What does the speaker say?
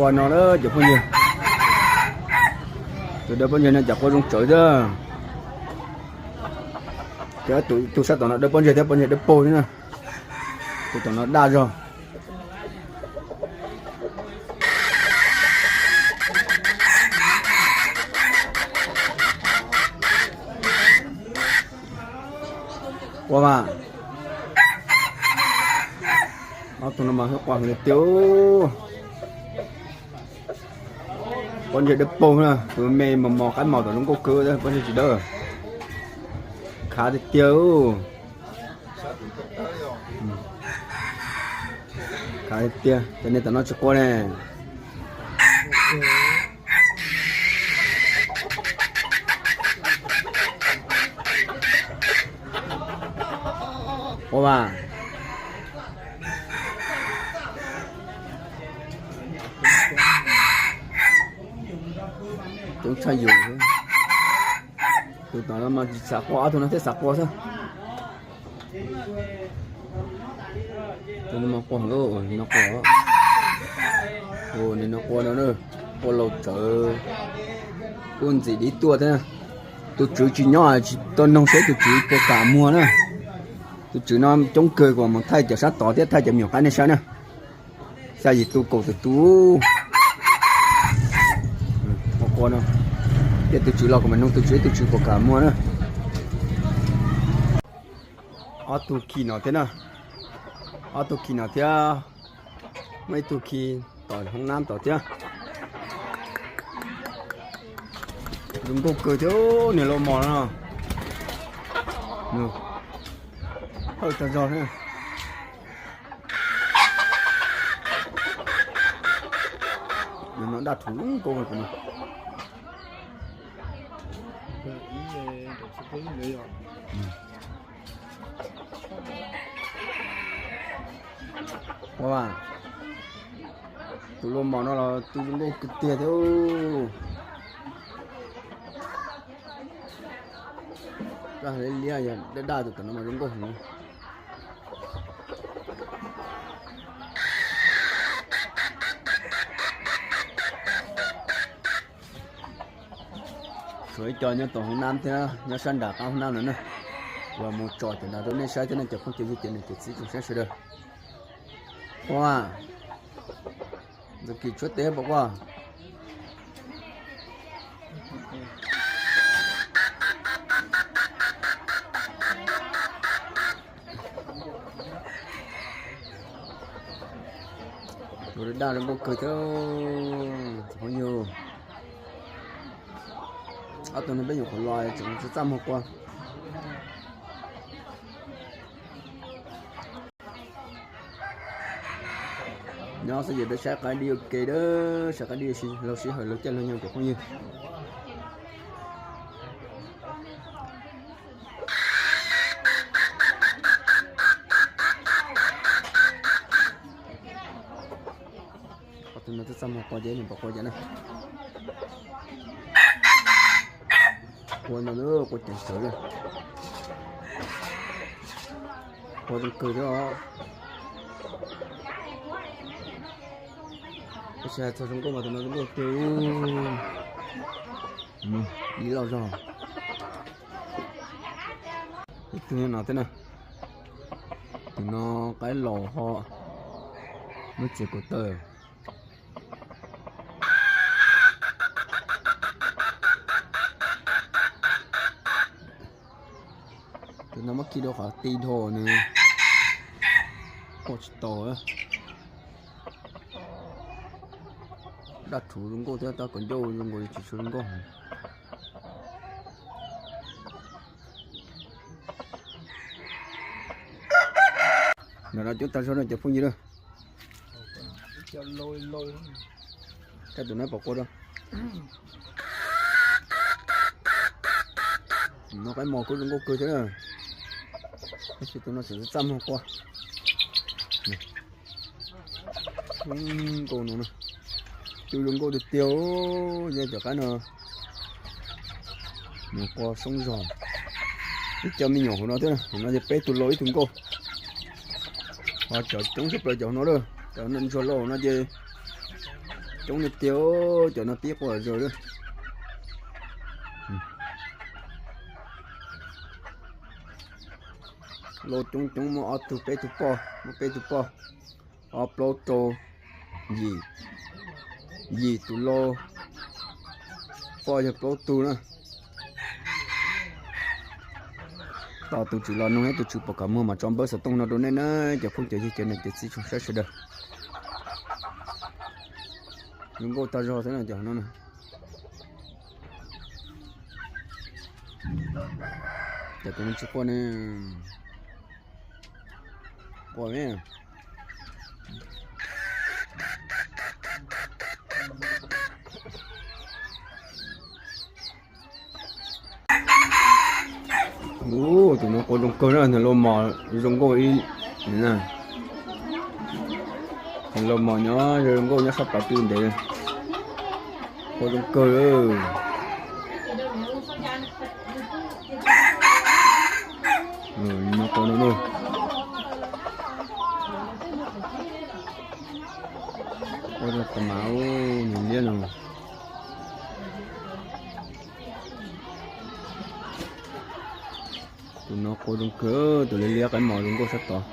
Qua no na cov phooj ywg, tus dawb pob ntseg no cas qua zoo tsawv thiab. Ces tus sab tom no dawb pob ntseg thiab pob ntseg dawb paug thiab na. Tus tom no daj zog. Qua mas, ob tug no mas qua heev tiag. Pob ntseg dawb paug na, tus me mos mos qaib mos tom zoo nkauj kawg, pob ntseg tsis dawb. Khav tiag tiag. Khav tiag tiag, cov niag tom no tsis qua ne. Ua vas, coob tshaj yus. Tus tom no mas tsis xav qua, ob tug no thiaj xav qua xwb. Tus no mas qua heev, no qua, tus no qua no, qua laus tsawv, kuj ntxim dib tuaj thiab. Tus tswv tsis nyob, tsis tau noog seb tus tswv puas kam muag na. Tus tswv no coob kawg, kuv mus thaij cov sab tod thiab thaij cov me nyuam qaib nej saib na. Xya yim tus kaum tawm tus. Qua no, thiab tus tswv los kuv mam noog tus tswv, tus tswv puas kam muag na. Ob tug khi no thiab na, ob tug khi no thiab, muaj ib tug khi tom hoob nab tom thiab. Zoo nkauj kawg thiab, niag lau mos no, hawj tag zog thiab. Nws no daj rhuv nkauj no. Ua, tus lau mos no los tus zoo nkauj kawg tiag thiab. Daj liab liab, yog daj daj tus tom no mas zoo nkauj heev. Tshuav ib co nyob tom hoob nab thiab, nyob sab nram qab hoob nab no na. Los mus tsom cov nrad rau nej saib thiab ne cov phooj ywg cov niam cov txiv tsoom saib sawv daws. Ua, ntxuav kis tshuab teb pom quaj. Tus daj zoo nkauj kawg thiab, cov phooj ywg. Ob tug no peb nyuam qhuav los tseem txaj muag qua. Nyob xwb ces peb saib qaib dib ua ke dab, saib qaib dib laug sij hawm laug caij laug nyoog cov phooj ywg. Ob tug no twb txaj muag qua ces nws pom qua ces na. Qua no lawm, qua ceev tsawv li. Qua zoo kawg thiab os. Tab sis hais txog zoo nkauj mas tus no zoo nkauj tiag. Dib loj zog. Ib tug no thiab na. Tus no qaib laus ho, lub txiv kaum tawm. Tus no muab khi rau qhov ti dhau nws qua tsis tau. Daj rhuv zoo nkauj thiab tab kaus ncauj zoo nkaus tsis tshua zoo nkauj heev. Nram no coob tag zog no cov phooj ywg na. Saib tus no pom qua rau. Tus no qaib mos kuj zoo nkauj kawg thiab. Tab sis tus no tseem txaj muag qua. Zoo nkauj no na. Cua zoo nkauj tiag tiag, yog cov qaib no. Nws qua soob zog. Ib co me nyuam hauv no thiab, hauv no ces peb tug laus ib tug nkauj. Ho cov coob tshaj plaws cov hauv no lawm, cov ntsuag laus hauv no ces Coob tiag tiag, cov no pib quaj zog lawm. Lauj coob coob, muaj ob tug peb tug poj, muaj peb tug poj, ob plaub rau yim, yim tus lauj, poj yog plaub tug na. Tos tus tswv los noog ib tus tswv pom kom muag mas tso npawb xov tooj no rau nej na, cov phooj cov ywg cov niam cov txiv tsoom saib sawv daws. Zoo nkauj tag zog xwb no cov no. Cov tus no tsis quaj ne, quaj ne. Tus no quaj zoo kawg na, nws lau mos zoo nkauj ib, nws lau mos nyob zoo nkauj nyob sab plawv twg ntev, quaj zoo kawg. No quaj no, quaj zoo kawg mas, nws liab no. Tus no quaj zoo kawg, tus liab liab qaib mos zoo nkauj sab tod.